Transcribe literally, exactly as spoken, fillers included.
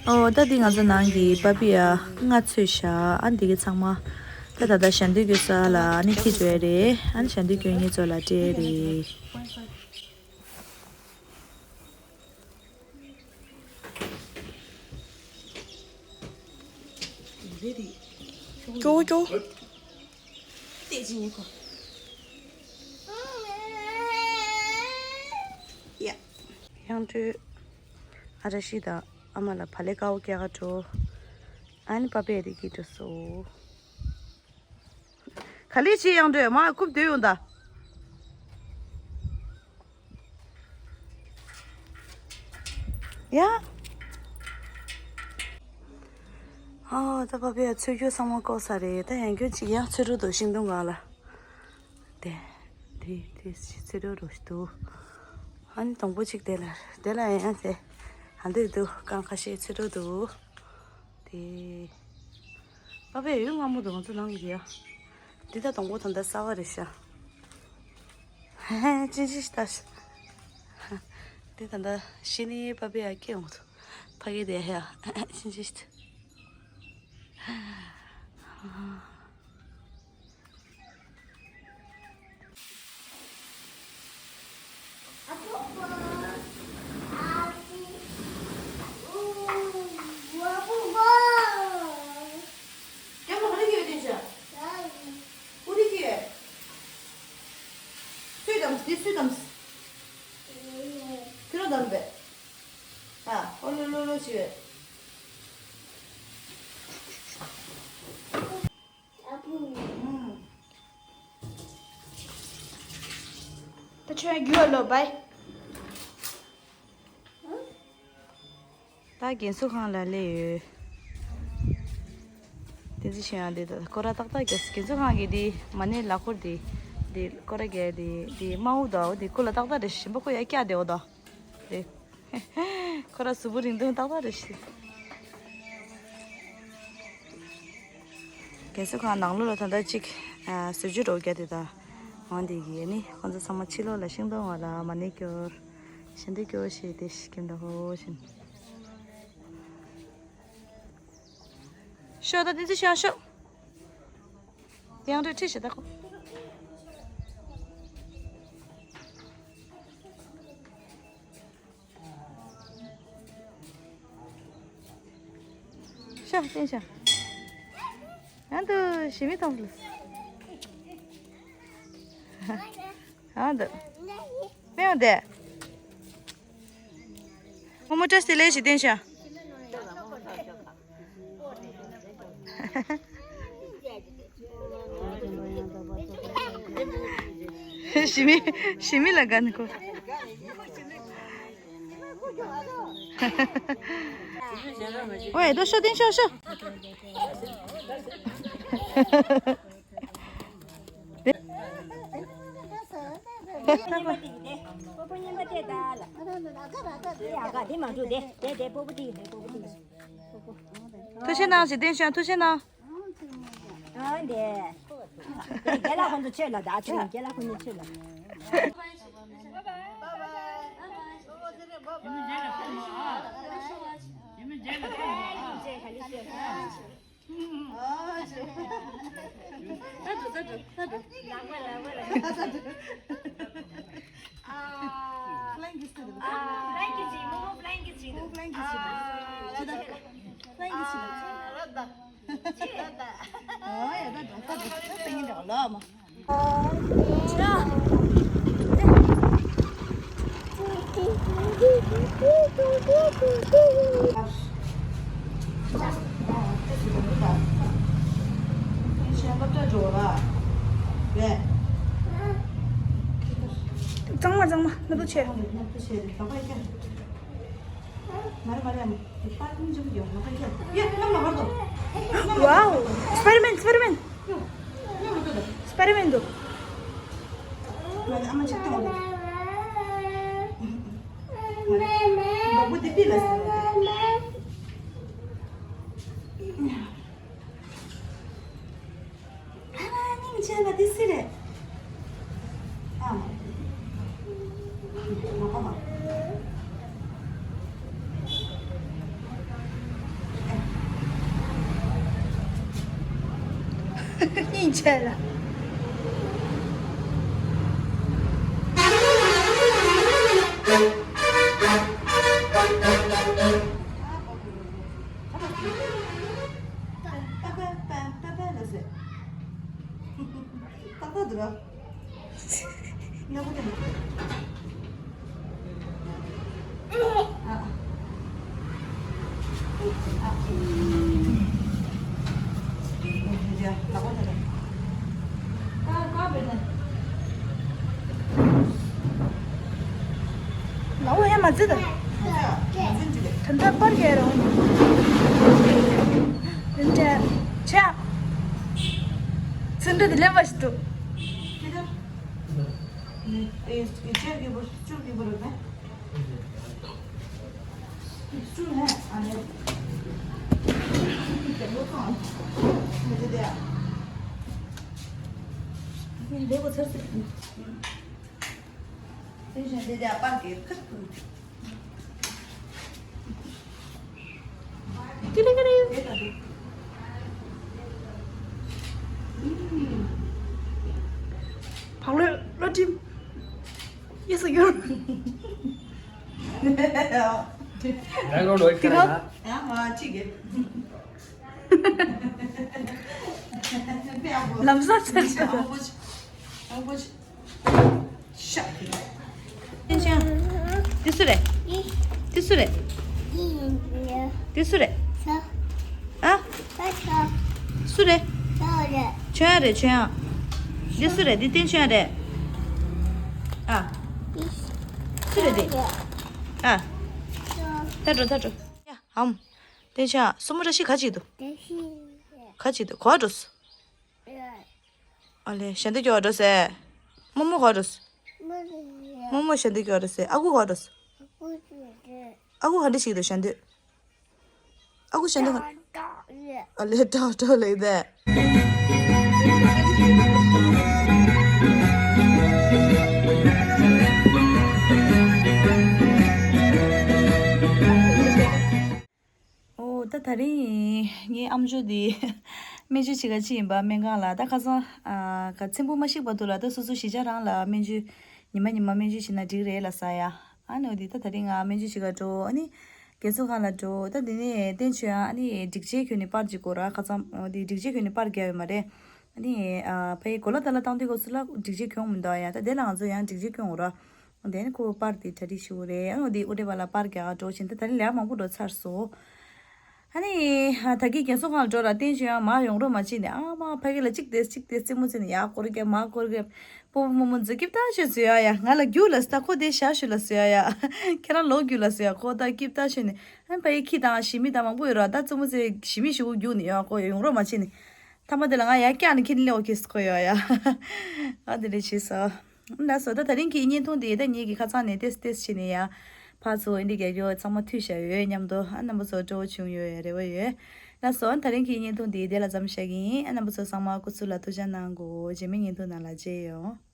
ཨོ་ད་འདི་ང་ཚོ་ནང་གི་པ་པི་ཡ་ལྔ་ཚོས་བཞག་ཨ་འདི་གི་ཚང་མ་ད་ད་ད་ཞལ་འདོན་གྱི་ས་ལ་ཨ་ནི་ཁྱི་འཇོ་ཡ་རེད། ཨ་ནི་ཞལ་འདོན་གྱི་ངེད་ཚོ་ལ་སྤྲད་རེད། ཀྱོ་ཀྱོ། ཡ། ཡང་སྤྲོད། ཨ་ར་ཤི་དང་ཨ་མ་ལ་བ་ལེ་ཀའོ་སྐྱེ་ག་འགྲོ། ཨ་ནི་པ་པའི་རིགས་ཀྱི་འགྲོ་སོ། ག་ལེ་ཤི་ཡང་སྤྲོད་མ་རྐུབ་སྡོད་ཡོང་ད། ཡ། ཨ་ད་པ་པའི་ཚོས་རྒྱུ་ཚང་མ་བཀོག་ས་རེད། ད་ཡང་རྒྱུ་ཅིག་ཡང་ཚོས་རུ་དོ་ཤིང་སྡོང་གང་ལ། དེ་དེ་དེ་དེ་ཚོས་རུ་རུ་འདུག་ཨ་ནི་དང་པོ་ཅིག་དེ་ལ་དེ་ལ་ཡང་དེ་ཧ་འདུག་འདུག་རྐང་ཁ་ཤས་ཚོས་རུ་འདུག་དེ། པ་པའི་ཡུལ་སྔ་མོ་དང་ང་ཚོ་ནང་གི་ཡ། འདི་ད་དང་པོ་ད་ལྟ་གསར་པ་རེད་ཤག་ཧེ་ཧེ་ཅི་ཅི་ཞིག་ད། འདི་ད་ལྟ་ཤི་ནི་པ་པའི་ཡ་སྐྱེ་འོང་དུ། ཕ་གི་དེ་ཧེ་ཡ་ཅི་ཅི་ཞིག་སྐྱབས་ལ་ག་རེ་ཡོད་དེ་ཤ། ཨུ་རི་ཀི་ཡོད། སུས་བདམས་འདི་སུས་བདམས། ཁྱོད་རང་བདམས་པས། ཨ་ཨོ་ལོ་ལོ་ལོ་ཞིག་ཡོད། ད་ཁྱོད་རྒྱུགས་ལོ་བའི། ད་རྒན་གསོ་ཁང་ལ་སླེབས་ཡོད། དེ་ཚོ་ཤེས་ཡང་དེ་ད་སྐོར་ར་ཏག་ཏག་རྒྱག་རྒན་གསོ་ཁང་གི་དེ་མ་ནི་ལ་འཁོར་དེ་དེ་སྐོར་ར་རྒྱག་དེ་དེ་དམའ་བོ་དོ་དེ་ཁོ་ལ་ཏག་ཏག་རེད། ཞིམ་པོ་ཁོ་ཡ་སྐྱ་དེ་འོ་དོ་རེད། ཁོ་ར་གཟུགས་པོ་རིང་ཐུང་ཏག་ཏག་རེད་ཤི། རྒན་གསོ་ཁང་ནང་ལོགས་ལ་ད་ལྟ་གཅིག་ཨ་ཟུར་ཅུ་རོགས་རྒྱག་དེ་ད་འོང་དེ་གི་ནི་ཁོང་ཚོ་ཚང་མ་ཕྱི་ལོགས་ལ་ཤིང་སྡོང་བ་ལ་མ་ནི་སྐྱོར་ཞིང་དེ་སྐྱོར་ཞེས་དེ་ཤི་ཀྱིན་ད་ཧོ་བཞིན། ཤོག་ད་དེ་ཚོ་ཤོག་ཤོག་ཡང་འདྲ་ཁྲིད་ཤེས་ད་ཁོ། ཤ་བསྟན་ཤ། ཡང་དུ་ཞི་མི་ཐོང་ལུ། ཡང་དུ། མེ་ཡང་དེ། ཨོ་མོ་བཀྲ་ཤིས་བདེ་ལེགས་ཞིག་བསྟན་ཤ། ཞི་མི་ཞི་མི་ལ་དགའ་ནི་ཁོ། ཨོ་ཡ་དོ་ཤོ་ཏིང་ཤོ་ཤོ། སྤོ་བོ་མཉམ་པ་དེ་ཡིན་ཏེ། སྤོ་བོ་མཉམ་པ་དེ་ད་ལ། ཡ་ག་དེ་མ་འགྲོ་དེ་དེ་དེ་སྤོ་བོ་དེ་ཡིན་ཏེ་སྤོ་བོ་དེ་ཡིན། ཐུགས་རྗེ་གནང་ཞིག་བསྟན་ཤོག་ཐུགས་རྗེ་གནང་། ཨ་འདི། དེ་རྒན་ལགས་ཁོང་ཚོ་ཆོས་ལ་ད་ཆོས་རྒན་ལགས་ཁོང་ཚོ་ཆོས་ལ། Flying kiss to the flying kiss to the flying kiss to the flying kiss to the. ཨོ་ཡ་ད་ད་ད་ད་ད་ད་ཡིན་ད་ལོ་མ། གཙང་མ་གཙང་མ་སྣ་ཚོགས་ཆེ། མ་རེད་མ་རེད། དེ་པར་ཀུན་འཇུག་ཡོད་ང་པར་ཁྱེར། ཡ་ནམ་ལ་བར་དོ། ནམ་ལ་བར་དོ། སྤེར་མེན་སྤེར་མེན། ཡོ། ནམ་ལ་བར་དོ། སྤེར་མེན་དོ། མ་རེད་ཨ་མ་ཆེ་ཐང་རེད། མ་རེད། འདོགས་པོ་དེ་པི་ལ་ཟེར་བ་དེ། ཨ་མ་སྙིང་རྗེ་ལ་དེ་སུ་རེད། ཨ་མ། མ་ཁོ་མ། ཆད་ལ། ལའོ་ཡ་མ་ཙི་ད། ད་ད་པར་གྱི་རོ། ལེན་ཏྲ། ཆ། ཚུན་ཏྲ་དེ་ལེན་པ་ཞིག་འདུག་ཏི་རི་ཀ་རི། བག་ལེབ་བློ་སྒྲིམ། གཡས་སུ་གཡོན། ང་ལོ་ལོ་ཁྱེར་ན། ཡང་མ་གཅིག་གི། ལམ་སང་ཚར་ཆ། ཨང་པོ་ཆི། ཨང་པོ་ཆི། ཤ། ཏེན་ཅང་། དེ་སུ་རེད། དེ་སུ་རེད། དེ་སུ་རེད། ཨ། སུ་རེད། ཁྱོད་རང་རེད། ཁྱོད་རང་། འདི་སུ་རེད། འདི་ཏེན་ཅང་རེད། ཨ། སུ་རེད་འདི། ཨ། ད་འགྲོ་ད་འགྲོ། ཡ་ཧམ། ཏེན་ཅང་། སྲུ་མོ་བཀྲ་ཤིས་ག་ཅིག་འདུག་ག་ཅིག་འདུག་ག་འགྲོ་སོང་། ཨ་ལེ་ཞལ་འདོན་སྐྱོར་བ་འགྲོ་སོང་། རྨོ་མོ་ག་འགྲོ་སོང་། རྨོ་མོ་ཞལ་འདོན་སྐྱོར་བ་འགྲོ་སོང་། ཨ་ཁུ་ག་འགྲོ་སོང་། ཨ་ཁུ་ག་འདྲ་ཞིག་འདུག་ཞལ་འདོན། ཨ་ཁུ་ཞལ་འདོན། ཨ་ལེ་ཏྲག་ཏྲག་ལེགས་ཏེ། ཨོ་ད་དེ་རིང་ངའི་ཨམ་ཅོག་འདི་སྨན་བཅོས་བྱེད་ག་ཕྱིན་ཡིན་པ། སྨན་ཁང་ལ། ད་ཁ་སང་ཨ་ག་ཚེམ་བུ་མ་ཞིག་བར་དུ་ལ། ད་སོ་སོ་གཞིས་ཆགས་རང་ལ་སྨན་བཅོས་ཉི་མ་ཉི་མ་སྨན་བཅོས་བྱེད་ན་འགྲིག་རེད་ལབ་ས་ཡ། ཨ་ནི་འོ་དེ་ད་དེ་རིང་ང་སྨན་བཅོས་བྱེད་ག་འགྲོ། ཨ་ནི་རྒན་གསོ་ཁང་ལ་འགྲོ། ད་དེ་ནས་བསྟན་ཆོས་ཡང་ཨ་ནི་སྒྲིག་ཆས་གྱོན་ནས་པར་ཅིག་བསྐོར་ར། ཁ་སང་འོ་དེ་སྒྲིག་ཆས་གྱོན་ནས་པར་རྒྱག་ཡོད་མ་རེད། ཨ་ནི་ཨ་ཕ་ཡི་གོ་ལ་ད་ལ་བཏང་དུས་སྐབས་སུ་ལ་སྒྲིག་ཆས་གྱོན་མི་འདུག་ཡ། ད་དེ་ལ་ང་ཚོ་ཡང་སྒྲིག་ཆས་གྱོན་འོ་ར། དེ་ནི་ཁོ་པར་དེ་གྲ་སྒྲིག་ཞུ་རེད། ཨ་ནི་འོ་དེ་དབུ་སྐྲ་བ་ལ་པར་རྒྱག་འགྲོ་བཞིན། ད་དེ་རིང་ལས་མང་པོ་འགྲོ་ཚར་སོང་། ཨ་ནི་ད་གིན་རྒན་གསོ་ཁང་ལ་འགྲོ་ར། བསྟན་ཆོས་ཡང་མར་ཡོང་རོགས་མ་བྱེད་ནས། ཨ་མ་ཕ་གི་ལ་གཅིག་བསྡད་གཅིག་བསྡད་རྩེད་མོ་རྩེ་ནས། ཡར་སྐོར་རྒྱབ་མར་སྐོར་རྒྱབ། སྤོ་བོ་རྨོ་མོ་ཚོ་སྐྱིད་པོ་ཞིག་བཟོས་ཡ་ཡ། ང་ལ་རྒྱུགས་ལ་ཟེར། ད་ཁོ་དེ་བཞག་ཞུ་ལ་ཟེར་ཡ་ཡ། ཁྱེད་རང་ལོག་རྒྱུགས་ལ་ཟེར་ཡ། ཁོ་ད་སྐྱིད་པོ་ཞིག་ནས། ཨ་ཕ་ཡི་ཁྱི་དང་ཞི་མི་དང་མང་པོ་ཡོད་ར། ད་རྩེད་མོ་རྩེ། ཞི་མི་ཞིག་རྒྱུགས་ནས་ཡ། ཁོ་ཡོང་རོགས་མ་བྱེད་ནས། མཐའ་མ་དེ་ལ་ང་ཡར་བཀྱགས་ནས་ཁྱེར་ནས་སླེབས་འོ་ཁེ་སི་ཁོ་ཡོད་ཡ། ཨ་དེ་འདྲ་བྱས་སོང་། ལགས་སོ། ད་དེ་རིང་གི་བརྙན་ཐུང་འདི་ད་ངེད་ཀྱིས་ཁ་སང་ནས་ཏེས་ཏེས་བྱས་ནས་ཡ། ཕར་ཚུར་འདི་རྒྱག་རྒྱུ་ཚང་མ་མཐུད་བཞག་ཡོད་སྙམ་དུ། ཨ་རྣམ་པ་ཚོ་སྤྲོ་བོ་བྱུང་ཡོད་རེ་བ་ཡོད། ལགས་སོ། ད་རིང་གི་བརྙན་ཐུང་འདི་དེ་ལ་མཚམས་བཞག་གི་ཡིན། ཨ་རྣམ་པ་ཚོ་ཚང་མ་སྐུ་གཟུགས་ལ་ཐུགས་ཅག་གནང་དགོས། རྗེས་མའི་བརྙན་ཐུང་ནང་ལ་མཇལ་ཡོང་།